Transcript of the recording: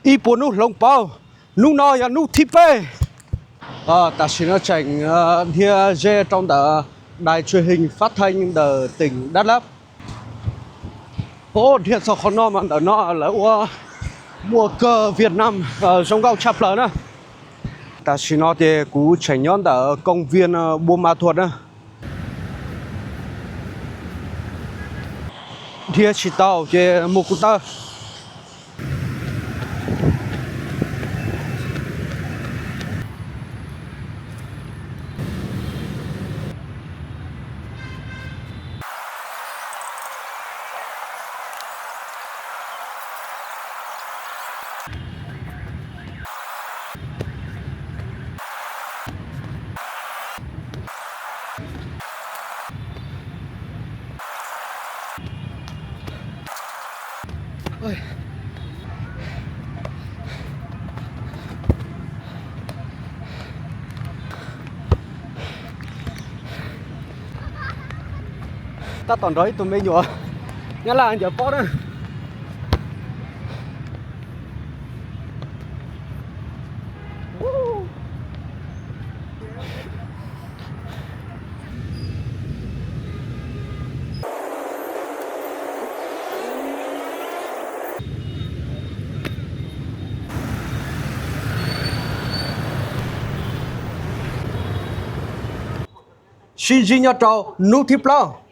Ib puas hnub hloov pauv, hnub no yog hnub thib peb. Tam sim no tseem dhia ze rau ntawm đài truyền hình phát thanh ntawm tỉnh Đắk Lắk. Dhia txog qhov no mas ntawm no lawv ua muaj kawg Việt Nam zoo nkauj tshaj plaws na. Tam sim no ces kuv tseem nyob ntawm công viên Buôn Ma Thuột na. Dhia tsis tau ces mus kuv taw. Tab tom nrog ib tug me nyuam Nyab Laj ncaws pob na. Sib ntsib nyob rau hnub thib plaub.